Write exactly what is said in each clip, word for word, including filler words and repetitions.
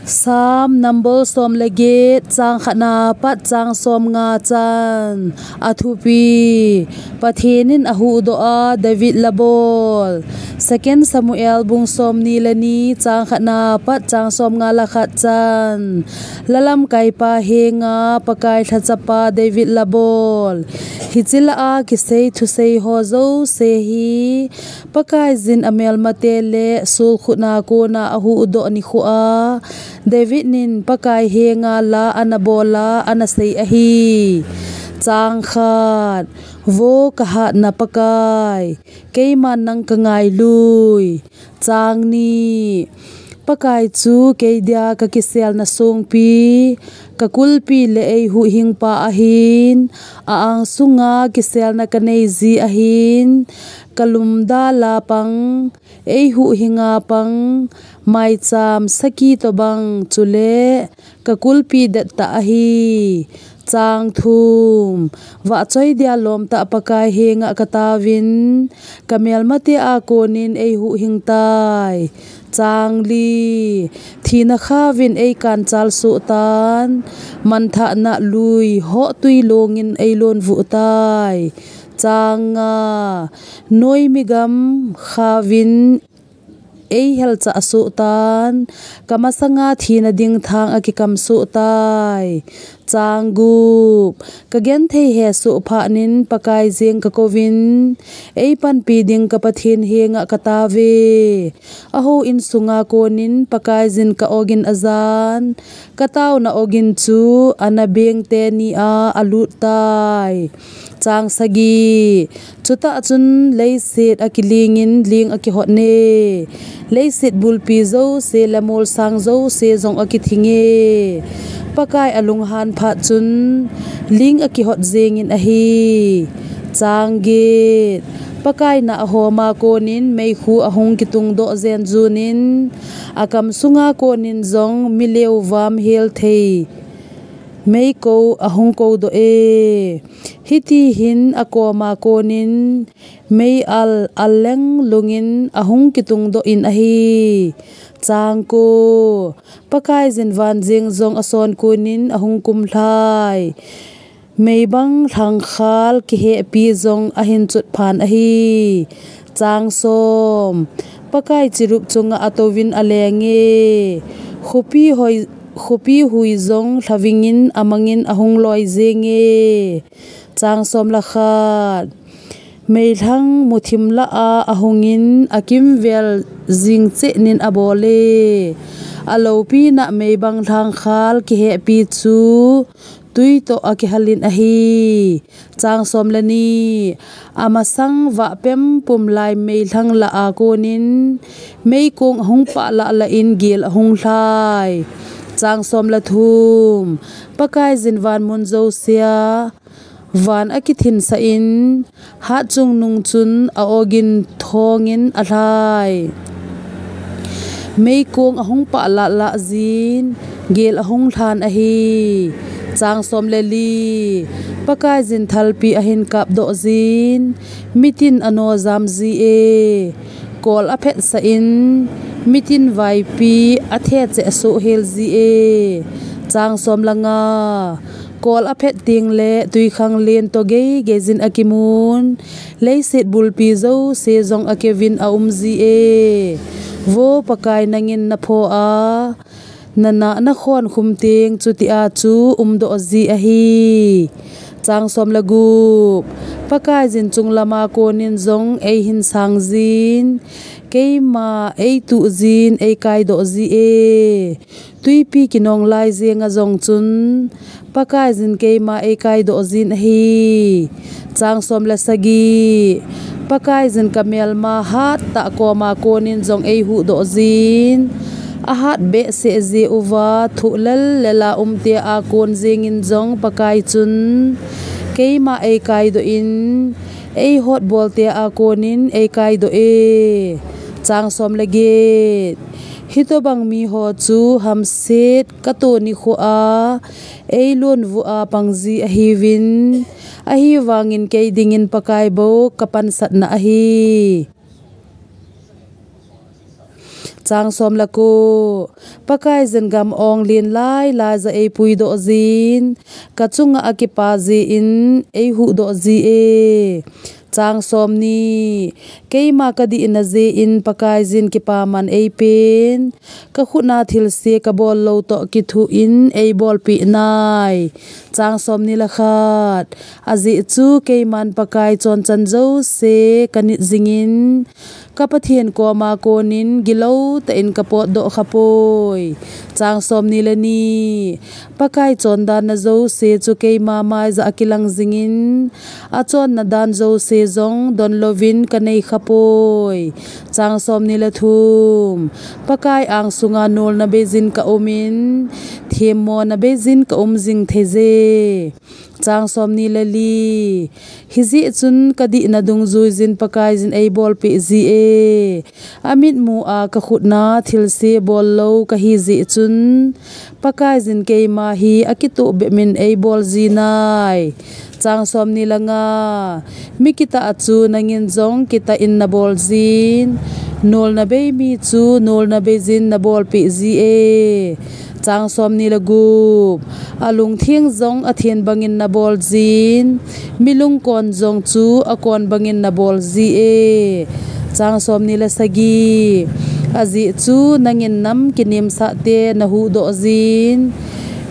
Psalm number som le get, chang khatna pat chang som nga chan. A thupi: Pathen in ahuhdoh a David labol. Second Samuel bung som ni le ni, chang khatna pat chang som nga le khat chan. Lalamkaipa henga Pakai lhachapa David labol. Hiche lah a kisei thusei ho jouse hi Pakaiyin amelmate le solkhut a kona ahuhdoh nikho a, David in Pakai henga la ana bol a ana sei ahi. Chang khat: Vo kahatna Pakai, keiman nang kangailu. Chang ni: Pakai chu kei dia kakiselna songpi, kakulpi le eihuhhingpa ahin, a-angsunga kiselna kanei ji ahin, kalum dal a pang, eihuhhinga pang, maicham saki tobang, chule kakulpi dettah ahi. Chang thum: Vahchoi dia lomtah Pakai henga kataovin, kamelmate a konin eihuhhing tai. Chang li: Thina khaovin eikanchal soh tan, manthahna lui hohtui longin eilonvuh tai. Chang nga: Noimi gam khaovin eihelchah soh tan, kamasanga thina ding thang akikam soh tai. Chang gup: Kagenthei hesoh phatnin Pakai jeng kakouvin, eipanpi ding kaPathen henga kataove. Ahouin sunga konin Pakaiyin ka-ogin ajan, kataona ogin chu anabeng teni a alut tai. Chang sagi: Chutah chun leiset akilingin ling akihot ne, leiset bulpi jouse le molsang jouse jong akithing e. Pakai alunghan phat chun ling akihot jengin ahi. Chang get: Pakai nahhoma konin meikhu ahung kitungdoh jenjunin, akam sunga konin jong mileu vam hel thei meiko ahung koudoh e. Hiti hin akoma konin mei al al leng lungin ahung kitungdoh in ahi. Chang ko: Pakaiyin van jeng jong ason konin ahung kumlhai, meibang lhangkhal kihehpi jong ahin chutphan ahi. Chang som: Pakai chirup chunga atouvin aleng e, khopi hoi, khopi hui jong lhavingin amangin ahung loi jeng e. Chang som le khat: Meilhang muthim lah a ahungin akimvel jing cheh nin abol e, aloupina meibang lhangkhal kihehpi chu tui toh akihalin ahi. Chang som le ni: Amasang vah pempum lai meilhang lah a konin meikong ahung pah lah lah in gel ahung lhai. Chang som le thum: Pakaiyin van mun jouse a van akithinsah in, hatchungnung chun a-ogin thongin alhai. Meikong ahung pah lah lah jin, gel ahung lhan ahi. Chang som le li: Pakaiyin thalpi ahin kapdoh jin, mitin ano jam ji e. Kol aphetsah in, mitin vaipi athecheh soh hel ji e. Chang som le nga: Kol aphet teng le tuikhanglen toh geigeijin akimun, leiset bulpi jouse jong akeuvin aum ji e. Vo Pakai, nangin napho a, nanah nakhon khum teng chutia chu umdoh ji ahi. Chang som le gup: Pakaiyin chunglama konin jong eihin sang jin, keima eituh jin, eikaidoh ji e. Tuipi kinong lai jenga jong chun Pakaiyin keima eikaidoh jin ahi. Chang som le sagi: Pakaiyin kamelma hattah koma konin jong eihuhdoh jin, ahat behseh jeh uva thoh lel lela umte a kon jengin jong Pakai chun keima eikaidoh in, eihotbolte a konin eikaidoh e. Chang som le get: Hitobang miho chu hamset kato nikho a eilonvuh a pang ji ahiuvin, ahivangin kei dingin Pakai bou kapansatna ahi. Chang som le ko. Pakaiyin gam ong lien lai lai ja ei puidoh jin, ka chunga akipa jin ei huhdoh ji e. Chang som ni. Keima ka dihna jeh in Pakaiyin kipaman ei pen, ka khutna thilse ka bol lou toh kithuh in ei bolpeh nai. Chang som ni le khat. Ajeh chu keiman Pakai chonchan jouse ka nit jingin, ka Pathen koma konin gilou tah in ka potdoh khapoi. Chang som ni le ni. Pakai chondanna jouse chu keima maija akilang jingin, achonna dan jouse jong don louvin ka nei khapoi. Chang som ni le thum. Pakai angsunga nolna beijin ka umin, themmona beijin ka um jing thei je. Chang som ni le li. Hijeh chun ka dihna dungjuiyin Pakaiyin ei bolpeh ji e. Amitmua ka khutna thilse bol lou ka hi jeh chun, Pakaiyin keima hi akitoh bep in ei bol ji nai. Chang som ni le nga. Mi kitah chu nangin jong kitah in na bol jin, nolna bei mi chu nolna beijin na bolpeh ji e. Chang som ni le gup. Alungtheng jong athen bangin na bol jin, mi lungkon jong chu akon bangin na bol ji e. Chang som ni le sagi. Ajeh chu nangin nam kinemsah te na huhdoh jin,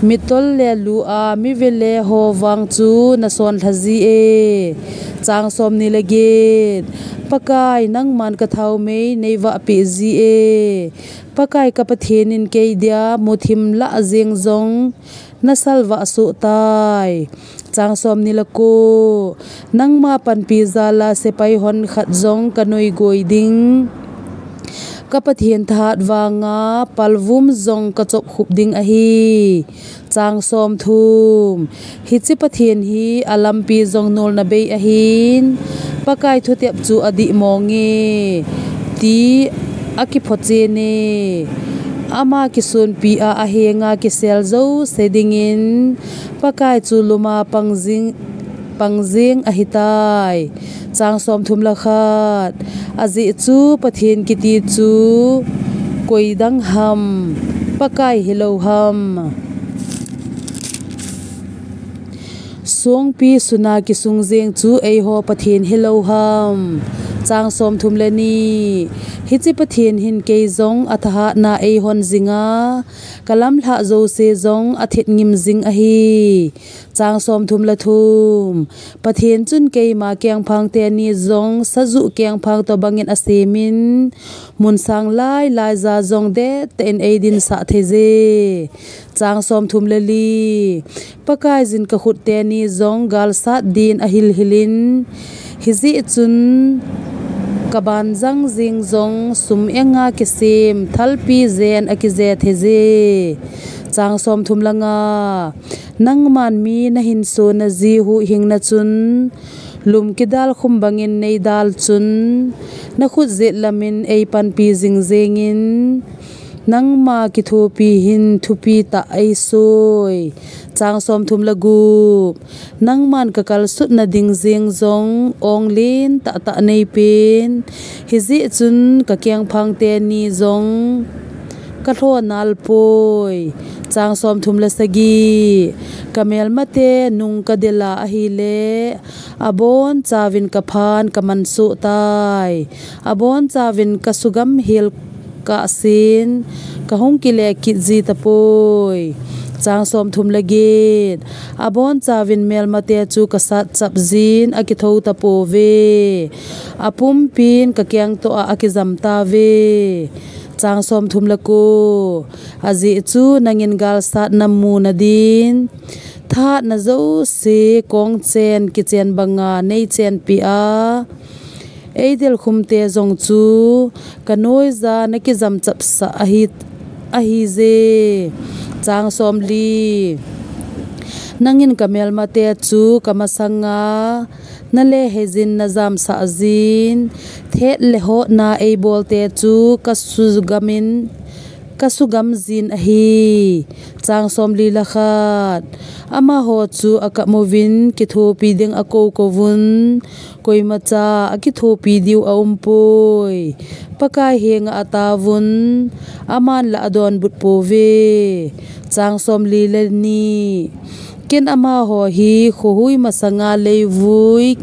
mitol le lu a mi vele ho vang chu na sonlha ji e. Chang som ni le get. Pakai, nangman ka thaomei nei vahpeh ji e. Pakai ka Pathen in kei dia muthim lah jeng jong na salvah soh tai. Chang som ni le ko. Nangma panpi jal a sepai hon khat jong ka noigoi ding, ka Pathen thahat vanga palvum jong ka chopkhup ding ahi. Chang som thum. Hiche Pathen hi alampi jong nolna bei ahin, Pakai thutep chu adih mong e, ti akiphochen e. Ama kisunpi a ahenga kisel jouse dingin, Pakai chu luma pang jing, pang jing ahitai. Chang som thum le khat. Ajeh chu Pathen kiti chu koi dang ham, Pakai hilou ham. Songpi suna kisung jeng chu eiho Pathen hilou ham. Chang som thum le ni. Hiche Pathen hin kei jong athahatna eihon jinga, ka lamlhah jouse jong athet ngim jing ahi. Chang som thum le thum. Pathen chun keima kengphang teni jong sajuh kengphang tobangin asemin, mun sang lai lai ja jong dettah in eidinsah thei je. Chang som thum le li. Pakaiyin ka khut teni jong galsat din ahilhilin, hijeh chun ka banjang jing jong sum enga kisem thalpi jen akije thei je. Chang som thum le nga. Nangman mi nahin sona ji huhhingna chun, lum kidal khum bangin nei dal chun, na khut jet lamin eipanpi jing jengin, nangma kithopi hin thupi tah eisoi. Chang som thum le gup. Nangman ka kalsutna ding jeng jong ong lentah tah neipen, hijeh chun ka kengphang teni jong ka lhonal poi. Chang som thum le sagi. Ka melmate nung ka dela ahile, abonchauvin ka phan ka mansoh tai. Abonchauvin ka sugam hel kahsen, ka hung kile kit ji tapoi. Chang som thum le get. Abonchauvin melmate chu ka satchap jin akithou tapouve. Apumpin ka kengtoh a akijam tauve. Chang som thum le ko. Ajeh chu nangin galsatna muna din, thahatna jouse kongchen kichen banga nei chenpi a, eidel khumte jong chu ka noija na kijamchapsah ahi, ahije. Chang som li. Nangin ka melmate chu ka masanga na leheijin na jamsah jin, thet le hotna eibolte chu ka sugamin, ka sugam jin ahi. Chang somli le khat. Amaho chu akap uvin kithopi ding akou kou vun, koimacha akithopi diu aumpoi. Pakai henga ataovun, aman la adonbut pouve. Chang somli le ni. Ken amaho hi khohui masanga leivui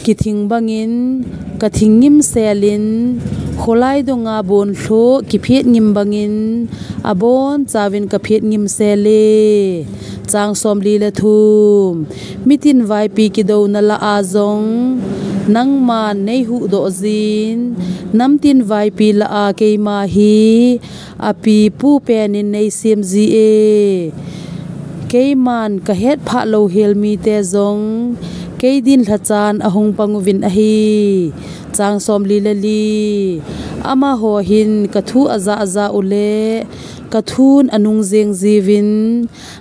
kithing bangin kathing ngimselin, kholai donga bonlhoh kiphet ngim bangin, abonchauvin kaphet ngimsele. Chang somli le thum. Mitin vaipi kidouna lah a jong nangman neihuhdoh jin, namtin vaipi lah a keima hi api pu penin neisem jie. Keiman kahetphah louhel mite jong kei din lhachan ahung pang uvin ahi. Chang somli le li. Amaho hin kathu ajah ajah uleh, kathun anung jeng jiuvin,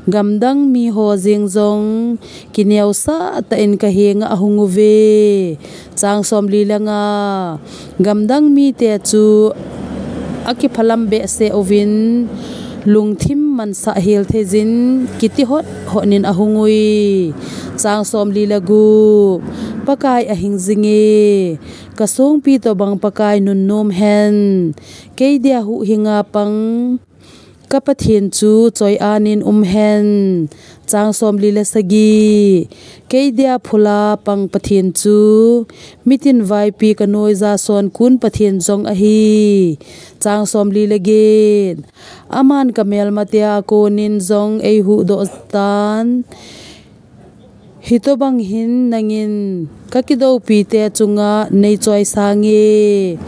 gamdang miho jeng jong kineosah tah in kahenga ahung uve. Chang somli le nga. Gamdang mite chu akiphalam behseh uvin, lungthim mansah hel theijin kiti hot hot nin ahung ui. Chang somli le gup. Pakai ahing jinge, kasongpi tobang Pakai nunnom hen. Kei dia huhhinga pang ka Pathen chu choi-anin um hen. Chang somli le sagi. Kei dia phula pang Pathen chu mitin vaipi kanoija sonkun Pathen jong ahi. Chang somli le get. Aman kamelmatea konin jong eihuhdoh tan. Hitobang hin nangin kakidoupite chunga neichoi sange.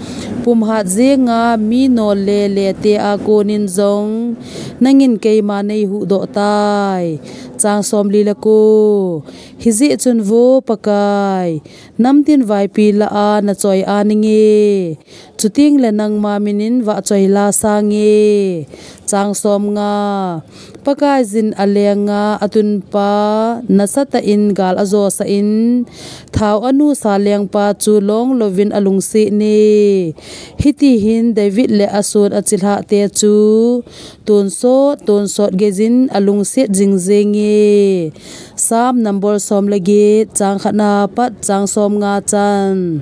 Pumhat jenga mi nol le letea konin jong nangin keima neihuhdoh tai. Chang somli le ko. Hijeh chun vo Pakai, namtin vaipi lah a nachoi-aninge. Chuteng le nangma minin vahchoi la sange. Chang somnga. Pakaiyin alenga atunpa nasatah in gal ajosah in, thao anusa lengpa chu long louvin alungset ne. Hiti hin David le ason achilhahte chu tonsot tonsot geijin alungset jing jenge. Psalm number som le get, chang khatna pat chang somnga chan.